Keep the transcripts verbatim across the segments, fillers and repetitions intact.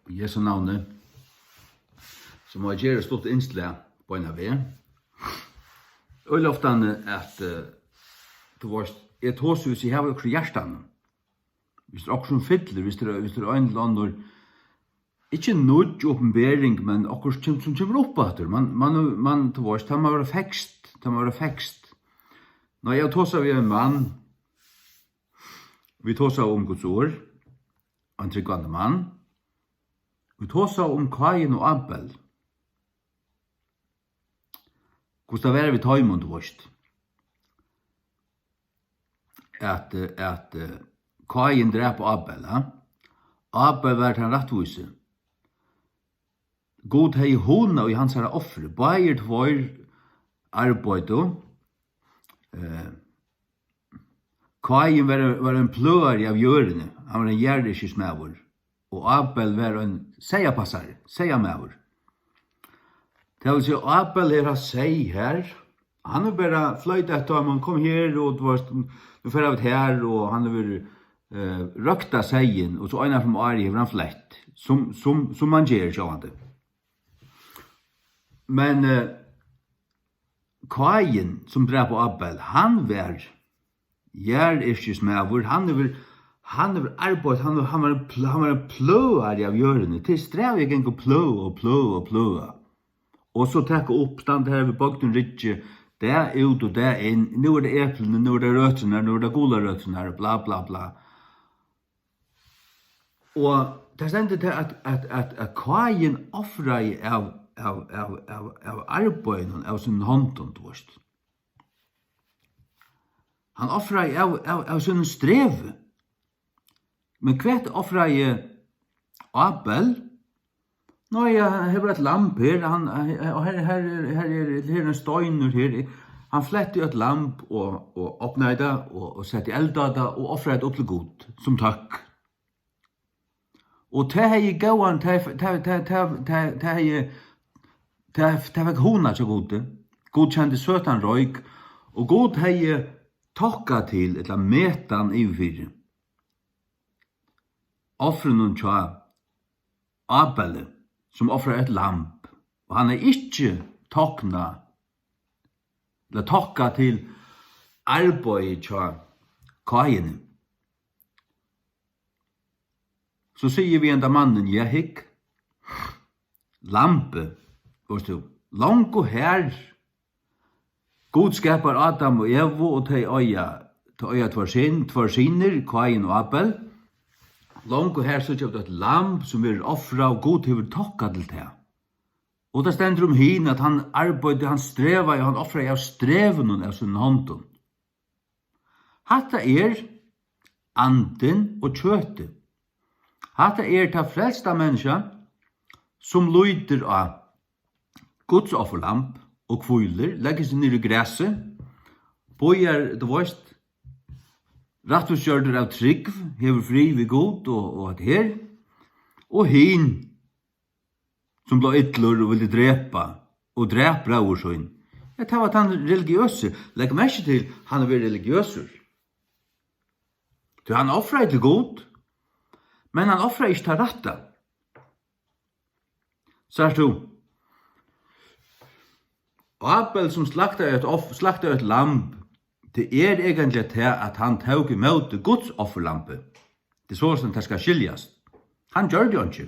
Jesu navni, so má eg gera stutt innslag beinan veg. Øgiliga oftani at, eh, tú veist, eg tosi, hvis eg havi okkurt í hjartanum. Hvis tað er okkurt sum fyllir, hvis tað er, hvis tað er ein ella annar, ikki nýggj opinbering, men okkurt sum, sum kemur upp aftur. Man, man, man, tú veist, tað má vera ferskt, tað má vera ferskt. Nei, eg tosaði við ein mann, vit tosaðu um Guds orð, ein trúgvandi mann. Vit tosaðu um Káin og Abel. Hvussu tað var við teimum, tú veist. At, eh, at, eh, Káin drap Abel, ha? Abel var tann rættvísi. Gud hevði hugna í hansara ofri. Báðir tveir arbeiddu. Eh, Káin var, var ein pløgari av jørðini. Hann var ein jarðyrkismaður. Og Abel var ein seyðapassari, seyðamaður. Tað vil siga, Abel hevur havt seyð her. Hann hevur bara floytað eftir teimum, kom her, og tú veist, nú fara vit her, og hann hevur, eh, røktað seyðin, og so eina ferð um árið hevur hann flett, sum, sum, sum man ger, sjálvandi. Men, eh, Káin, sum drap Abel, hann var jarðyrkismaður, hann hevur, hann hevur arbeitt, hann, hann var ein pl-, hann var ein pløgari av jørðini. Tað er strævið at ganga og pløga og pløga og pløga. Og so taka upp, standa her við bøgdum ryggi, dag út og dag inn. Nú er tað eplini, nú er tað røturnar, nú er tað gularøturnar, bla, bla, bla. Og tað stendur til, at, at, at, at Káin ofraði av, av, av, av, av arbeiðinum, av sínum hondum, tú veist. Hann ofraði av, av, av sínum strevi. Men hvat ofraði Abel? Nei, ja, her var eitt lamb her, hann, og her, her, er- her, er- her er ein steinur her. Hann fletti eitt lamb og, og opnaði tað og, og setti eld á tað og ofraði tað upp til Gud sum tøkk. Og tað hevði góðan, tað, tað, tað, tað, tað, tað hevði, tað, tað fekk hugna hjá Gudi. Gud kendi søtan royk, og Gud hevði tokka til, ella metan yvirfyri ofrinum hjá Abeli, sum ofraði eitt lamb, og hann hevði ikki toknað, ella tokka til arbeiðið hjá Káini. So sigi eg við henda mannin, ja, hygg, lambið, veist tú, longu her, Gud skapar Adam og Evu, og tey eiga, tey eiga tveir syn-, tveir synir, Káin og Abel. Longu her síggja vit eitt lamb, sum verður ofrað, og Gud hevur tokka til tað. Og tað stendur um hin, at hann arbeiddi, hann strevaði, og hann ofraði av strevunum av sínum hondum. Hatta er andin og kjøtið. Hatta er tað frelsta menniskja, sum lítur á Guds offerlamb og hvílir, leggur seg niður í grasið, bíðar, tú veist, rættvísgjørdur av trúgv, hevur frið við Gud og, og hatta her. Og hin, sum bleiv illur og vildi drepa, og drap bróður sín. Ja, tað var tann religiøsi. Legg merki til, hann er verið religiøsur. Tí hann ofraði til Gud, men hann ofraði ikki tað rætta. Sært tú? Abel, sum slaktaði eitt off-, slaktaði eitt lamb, tað er eigentliga tað, at hann tók ímóti Guds offerlambi. Tað er soleiðis, at tað skal skiljast. Hann gjørdi einki.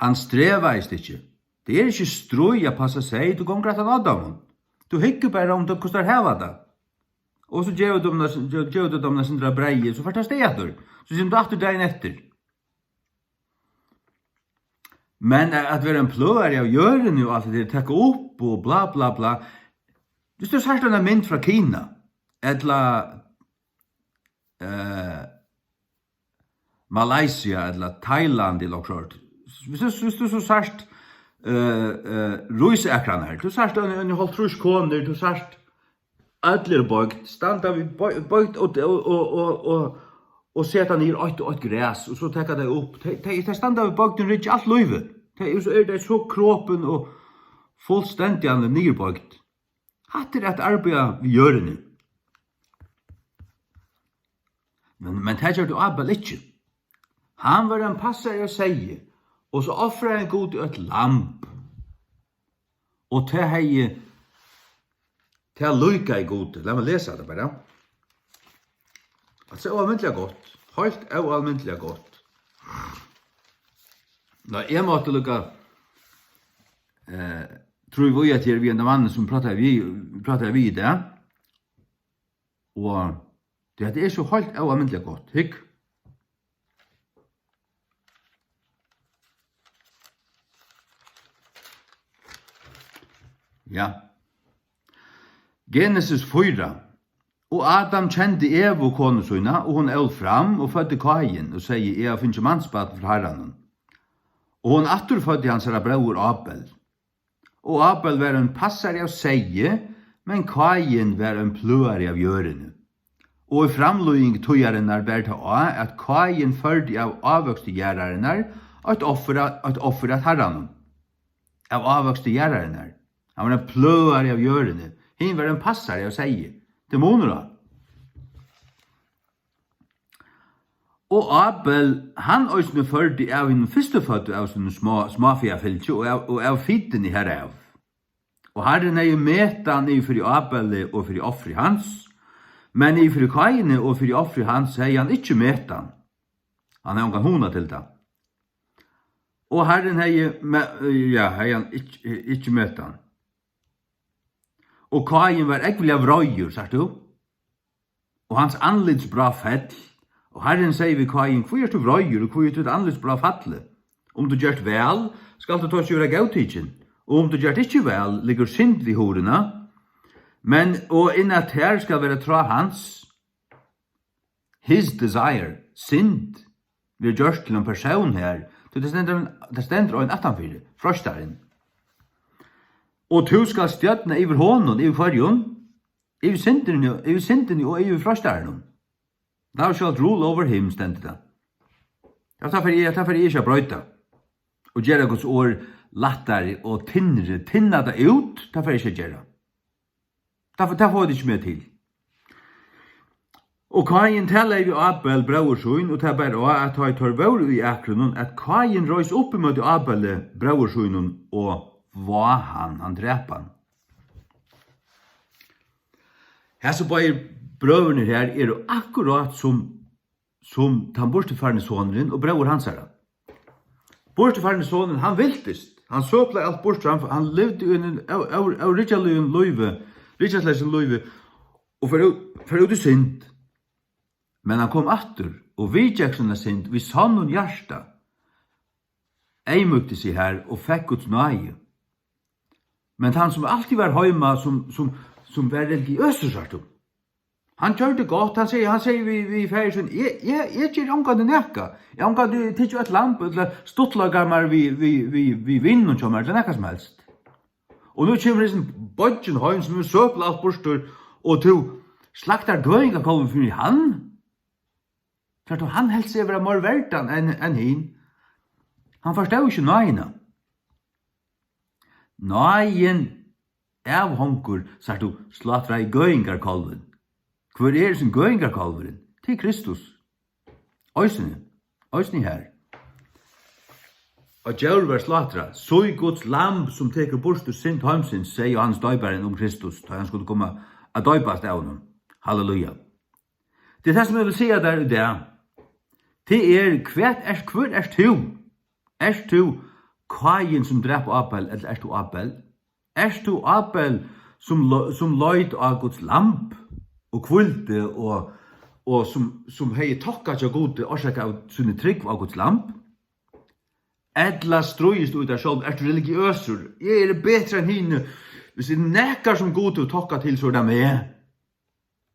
Hann strevaðist ikki. Tað er ikki stríð at passa seyð, tú gongur aftan á teimum. Tú hyggur bara, um tú, hvussu teir hava tað. Og so gevur tú teimum, gevur tú teimum eitt sindur av breyði, so fært tú avstað aftur. So kemur tú aftur dagin eftir. Men at vera ein pløgari av jørðini og alt det der, taka upp og bla, bla, bla. Hvis tú sært eina mynd frá Kina, ella, eh, Malaysia, ella Thailand, ella okkurt. Hvis tú, hvis tú so sært, eh, eh, rísakrarnar, tú sært ein, ein hálvtrýss konur, tú sært øll eru boygd, standa við boy-, boygd og, og, og, og, og, og seta niður eitt og eitt gras, og so taka tey upp. Tey, tey, tey standa við boygdum ryggi alt lívið. Tey, so eru tey so kropin og fullstendiga niðurboygd. Hatta er at arbeiða við jørðini. Men, men tað gjørdi Abel ikki. Hann var ein passari av seyði, og so ofraði hann Gudi eitt lamb. Og tað hevði, tað líkaði Gudi. Lat meg lesa tað bara. Altso, óalmindiliga gott. Heilt óalmindiliga gott. Nei, eg mátti líka, eh, trúgvi at her við ein mann, sum prátaði við, prátaði við í dag. Og tað er so heilt óalmindiliga gott. Hygg. Ja. Genesis fýra. Og Adam kendi Evu, konu sína, og hon ól fram og føddi Káin og segði: Eg havi fingið mansbarn frá Harranum. Og hon aftur føddi hansara bróður Abel. Og Abel var ein passari av seyði, men Káin var ein pløgari av jørðini. Og í framlíðing tíðarinnar bar tað á, at Káin førdi av ávøksti jarðarinnar eitt offur, eitt offur at Harranum. Av ávøksti jarðarinnar. Hann var ein pløgari av jørðini. Hin var ein passari av seyði. Tað er munur á. Og Abel, hann eisini førdi av hinum fyrstuføddu av sínum smá-, smáfæafylki og av, og av fitini herav. Og Harrin hevði metan yvir fyri Abeli og fyri offri hans, men yvir fyri Káini og fyri offri hans hevði hann ikki metan. Hann hevði ongan hugna til tað. Og Harrin hevði me-, ja, hevði hann ikki, ikki metan. Og Káin var ógvuliga vreiður, sært tú? Og hans andlitsbrá fell. Og Harrin segði við Káin: Hví ert tú vreiður, og hví er títt andlitsbrá fallið? Um tú gert væl, skalt tú tosa vera góðtikin, og um tú gert ikki væl, liggur synd við hurðina. Men, og inn at tær skal vera trá hans, his desire, synd, verður gjørt til ein persón her, tí tað stendur ein, tað stendur ein aftanfyri, freistarin. Og tú skalt stjórna yvir honum, yvir hvørjum? Yvir syndini, yvir syndini og yvir freistarinum. Thou shalt rule over him, stendur tað. Ja, tað fari eg, tað fari eg ikki at broyta. Og gera Guds orð lættari og tynnri, tynna tað út, tað fari eg ikki at gera. Tað, tað fáa vit ikki meira til. Og Káin talaði við Abel, bróður sín, og tað bar á, at tá ið teir vóru í akrunum, at Káin reis upp ímóti Abeli, bróður sínum, og vá hann, hann drap hann. Hasir báðir brøðurnir her eru akkurát sum, sum tann burturfarni sonurin og bróðir hansara. Burturfarni sonurin, hann viltist, hann søplaði alt burtur, hann, hann livdi í einum av, av, av ríkjaligum lívi, ríkjaleysum lívi, og fer út, fer út í synd. Men hann kom aftur og viðgekk sína synd við sonnum hjarta, eyðmýkti seg har og fekk Guds náði. Men hann, sum altíð var heima, sum, sum, sum var religiøsur, sært tú, hann gjørdi gott, hann segði, hann segði við, við faðir sín: Eg, eg, eg geri ongantíð nakað. Eg havi ongantíð tikið eitt lamb ella stuttleikað mær við, við, við, við vinum hjá mær, ella nakað sum helst. Og nú kemur hesin beiggin heim, sum hevur søplað alt burtur, og tú slaktar gøðingarkálvin fyri hann? Sært tú, hann helt seg vera meir verdan enn, enn hin. Hann forstóð ikki náðina. Náðin avhongur, sært tú, slátraði gøðingarkálvin. Hvør er hesin gøðingarkálvurin? Tað er Kristus. Eisini, eisini har. Og djór var slátrað, sí Guds lamb, sum tekur burtur synd heimsins, segði Jóhannes Doyparin um Kristus, tá hann skuldi koma at doypast av honum. Halleluja. Tað er tað, sum eg vil siga tær í dag. Tað er, hvat ert, hvør ert tú? Ert tú Káin, sum drap Abel, ella ert tú Abel? Ert tú Abel, sum lo-, sum leit á Guds lamb og hvíldi og, og sum, sum hevði tokka hjá Gudi, orsakað av síni trúgv á Guds lamb? Ella stríðist tú í tær sjálv? Ert tú religiøsur? Eg eri betri enn hini. Hvis eg nakar sum Gud hevur tokka til, so er tað meg.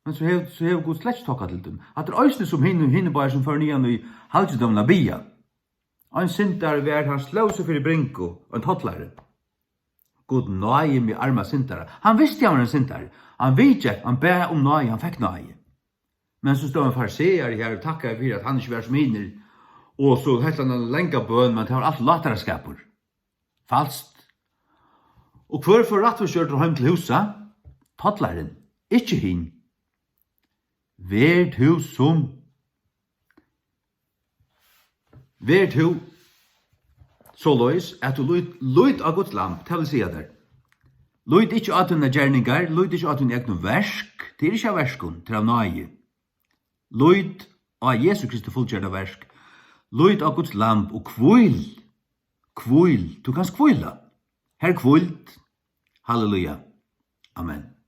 Men so hevur, so hevur Gud slett ikki tokka til tín. Hatta er eisini sum hini, hini báðir, sum fóru niðan í halgidómin at biðja. Ein syndari var, hann sló seg fyri bringu, ein tollari. Gud, náði meg, arma syndara. Hann visti, hann var ein syndari. Hann viðgekk, hann bað um náði, hann fekk náði. Men so stóð ein fariseari her og takkaði fyri, at hann ikki var sum hinir. Og so helt hann eina langa bøn, men tað var alt látaraskapur. Falskt. Og hvør fór rættvísgjørdur heim til húsa? Tollarin, ikki hin. Ver tú sum, Ver tú soleiðis, at tú lít, lít á Guds lamb, tað vil siga tær, lít ikki á tínar gerningar, lít ikki á tín egnu verk, tað er ikki av verkum, tað er av náði. Lít á Jesu Kristi fullgjørda verk. Lít á Guds lamb og hvíl. Hvíl. Tú kanst hvíla. Her er hvíld. Halleluja. Amen.